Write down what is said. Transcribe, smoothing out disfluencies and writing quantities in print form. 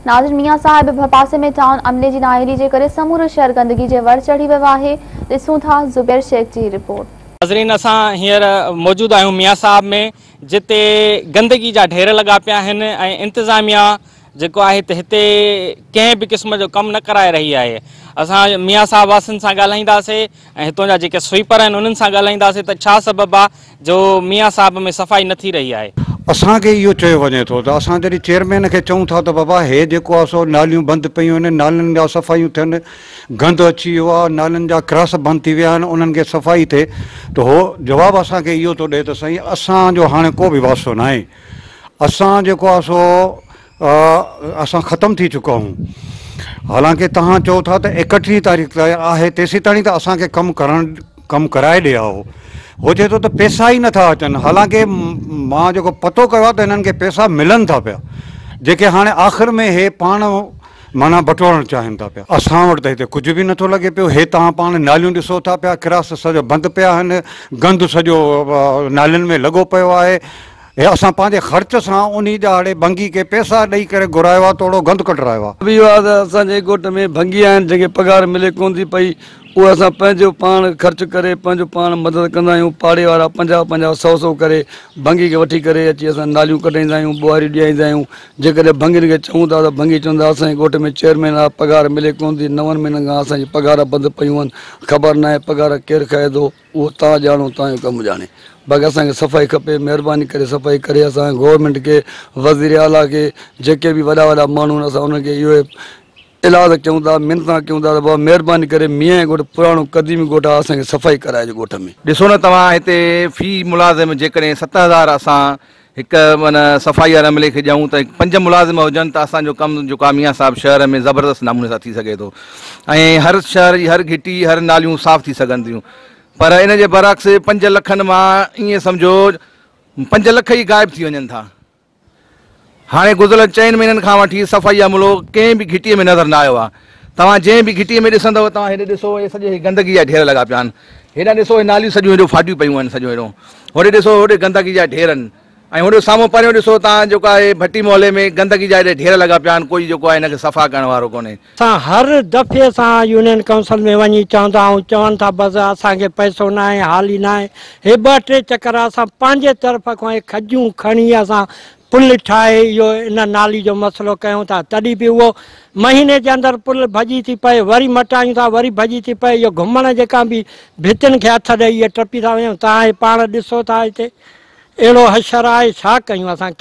ناظرين ميان صاحب ڀرپاسي ۾ ٽائون عملي جي نااهلي جي ڪري سمورو شهر گندگي جي ور چڙهي ويو آهي. ڏسون ٿا زبير شيخ جي رپورٽ. ناظرين اسان هينئر موجود آهيون ميان صاحب ۾ جتي گندگي جا ڍير لڳا پيا آهن ۽ انتظاميا جيڪو آهي ته هتي ڪنهن به قسم جو ڪم نه ڪرائي رهي آهي. اسان ميان صاحب واسين سان ڳالهائينداسي ۽ هتون جا جيڪي سوئيپر آهن انهن سان ڳالهائينداسي ته ڇا سبب آهي جو ميان صاحب ۾ صفائي نه ٿي رهي آهي. اسان کي اهو چيو وڃي ٿو ته اسان جڏهن چيئرمين کي چئون ٿا ته بابا هي جيڪو آهي سو ناليون بند پيون آهن نالين جا صفايون ٿين گند اچي ويو آهي نالين جا ڪراس بند ٿي ويا آهن انهن کي صفائي ٿئي ته هو جواب اسان کي اهو ٿو ڏئي ته سائين اسان جو هاڻي ڪو به واسطو ناهي اسان جيڪو آهي سو اسان ختم ٿي چڪا آهيون حالانڪه توهان چئو ٿا ته 31 تاريخ تائين آهي تيسين تائين ته اسان کي ڪم ڪرڻ ڪم ڪرائي ڏي ها هو چئي ٿو ته پيسا ئي نٿا اچن حالانڪه مان جيڪو پتو ڪيو آهي ته هنن کي پيسا ملن ٿا پيا جيڪي هاڻي آخر ۾ هي پاڻ معنيٰ بٽوڙڻ چاهين ٿا پيا اسان وٽ ته هتي ڪجهه به نٿو لڳي پيو هي توهان پاڻ ناليون ڏسو ٿا پيا ڪراس سڄو بند پيا آهن گند سڄو نالين ۾ لڳو پيو آهي هي اسان پنهنجي خرچ سان انهي ڏهاڙي ڀنگي کي پئسا ڏئي ڪري گهرايو آهي توڙو گند ڪڍرايو آهي. اهو آهي ته اسان جي ڳوٺ ۾ ڀنگي آهن جنهن کي پگهار ملي ڪونه ٿي پئي اهي اسان پنهنجو پاڻ خرچ ڪري پنهنجو پاڻ مدد ڪندا آهيون پاڙي وارا 50 50 100 100 ڪري ڀنگي کي وٺي ڪري اچي اسان ناليون ڪڍائيندا آهيون ٻوهاريون ڏياريندا آهيون جيڪڏهن ڀنگين کي چئون ٿا ته ڀنگي چوندا اسان جي ڳوٺ ۾ چيئرمين آهي پگهار ملي ڪونه ٿي 9 مهينن کان اسان جي پگهار بند پيون آهن خبر ناهي پگهار ڪير کائي ٿو. اهو توهان ڄاڻو توهان جو ڪم ڄاڻي باقي اسان کي صفائي کپي مهرباني ڪري صفائي ڪري اسان گورنمينٽ کي وزير اعليٰ کي جيڪي به وڏا وڏا ماڻهو آهن اسان انهن کي اهو ايلاز ڪيون ٿا منٿا ڪيون ٿا ته بابا مهرباني ڪري ميان ڳوٺ پراڻو قديمي ڳوٺ آهي اسان کي صفائي ڪرائجو ڳوٺ ۾. ڏسو نه توهان هتي في ملازم جيڪڏهن 7000 اسان هڪ معنيٰ صفائي واري عملي کي ڏيون ته 5 ملازم هجن ته اسان جو ڪم جيڪو آهي ميان صاحب شهر ۾ زبردست نموني سان ٿي سگهي ٿو ۽ هر شهر جي هر گهٽي هر ناليون صاف ٿي سگهن ٿيون پر ان جي برعڪس 5 لکن مان ائين سمجهو 5 لک ئي غائب ٿي وڃن ٿا. هاڻي گذريل 4 مهينن کان وٺي صفائي عملو ڪنهن به گهٽي ۾ نظر نه آيو آهي. توهان جنهن به گهٽي ۾ ڏسندؤ توهان هيڏي ڏسو هي سڄي گندگي جا ڍير لڳا پيا آهن. هيڏانهن ڏسو هي ناليون سڄيون هيڏو ڦاٽيون پيون آهن سڄو هيڏو هوڏي ڏسو هوڏي گندگي جا ڍير آهن ۽ هوڏي سامهون پريون ڏسو توهان جيڪو آهي ڀٽي محلي ۾ گندگي جا هيڏي ڍير لڳا پيا آهن ڪوئي جيڪو آهي هن کي صفا ڪرڻ وارو ڪونهي. اسان هر دفعي سان يونين ڪائونسل ۾ وڃي چوندا آهيون چون ٿا بس اسان کي پئسو ناهي حالي ناهي هي 2 3 چڪر اسان پنهنجي طرف کان هي کجيون کڻي اسان پل ٺاهي اهو ان نالي جو مسئلو ڪيون ٿا تڏهن به اهو مهيني جي اندر پل ڀڄي ٿي پئي وري مٽايون ٿا وري ڀڄي ٿي پئي اهو گهمڻ جي کان به ڀتين کي هٿ ڏئي اهي ٽپي ٿا وڃون توهان هي پاڻ ڏسو ٿا هتي اهڙو حشر آهي ڇا ڪيون اسان.